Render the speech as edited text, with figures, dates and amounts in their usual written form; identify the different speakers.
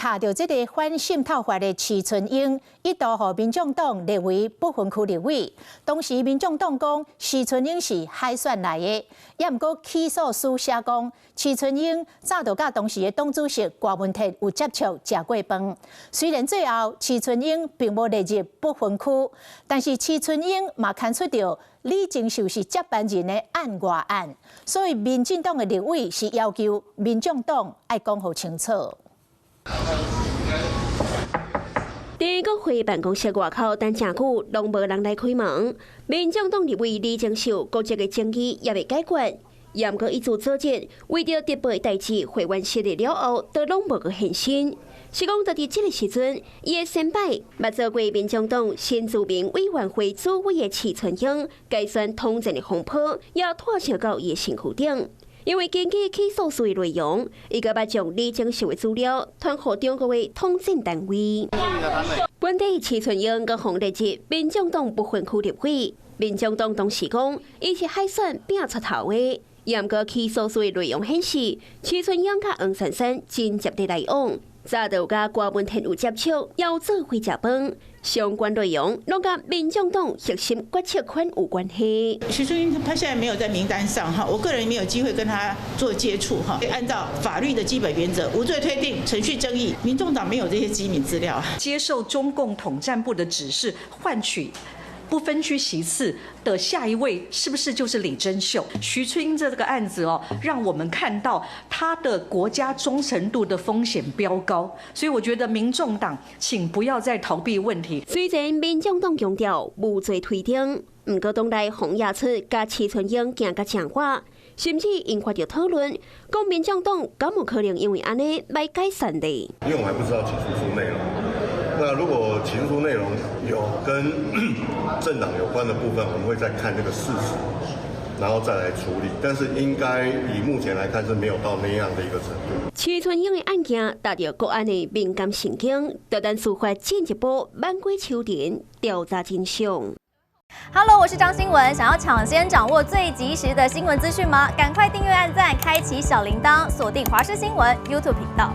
Speaker 1: 卡著這个反滲透法的徐春英，一度予民眾黨列為不分區立委。當時民眾黨講徐春英是海選來的，也毋過起訴書寫講徐春英早就佮當時的黨主席郭文鐵有接觸，食過飯。雖然最後徐春英並無列入不分區，但是徐春英嘛牽出著李貞秀是接班人的案外案，所以民進黨的立委是要求民眾黨愛講予清楚。
Speaker 2: 佇國會辦公室外口等誠久，攏無人來開門。民眾黨立委李貞秀國籍的爭議猶未解決，毋過伊自昨日為著特報的代誌會員設立了後，都攏無閣現身。是講就佇這个時陣，伊的先擺捌做過民眾黨新住民委員會主委的徐春英，改選統戰的風波也拖燒到伊的身軀頂。因為根據起訴書的內容，伊閣捌將李貞秀的資料傳予中國的統戰單位。本地徐春英閣予列入民眾黨不分區立委，民眾黨當時講，伊是海選拼出頭的。毋過起訴書的內容顯示，徐春英佮黃珊珊真正佇來往，早就佮郭文鐵有接觸，猶做伙食飯，相關內容攏佮民眾黨核心決策圈有關係。
Speaker 3: 徐春英他現在沒有在名單上哈，我個人沒有機會跟他做接觸哈。按照法律的基本原則，無罪推定，程序正義，民眾黨沒有這些機密資料。
Speaker 4: 接受中共統戰部的指示，換取不分區席次的下一位是不是就是李貞秀？徐春英這個案子哦，讓我們看到他的國家忠誠度的風險飆高，所以我覺得民眾黨請不要再逃避問題。
Speaker 2: 雖然民眾黨強調無罪推定，毋過黨內風也出佮徐春英行甲誠倚，甚至引發著討論，講民眾黨敢有可能因為按呢來解散的？
Speaker 5: 因為我還不知道起訴書內容。那如果起訴書內容有跟政黨有關的部分，我們會再看這個事實，然後再來處理。但是應該以目前來看是沒有到那樣的一個程度。
Speaker 2: 徐春英的案件觸著國安的敏感神經，就等司法進一步挽過秋田調查真相。
Speaker 6: Hello，我是張新文，想要搶先掌握最及時的新聞資訊嗎？趕快訂閱、按讚、開啟小鈴鐺，鎖定華視新聞 YouTube 頻道。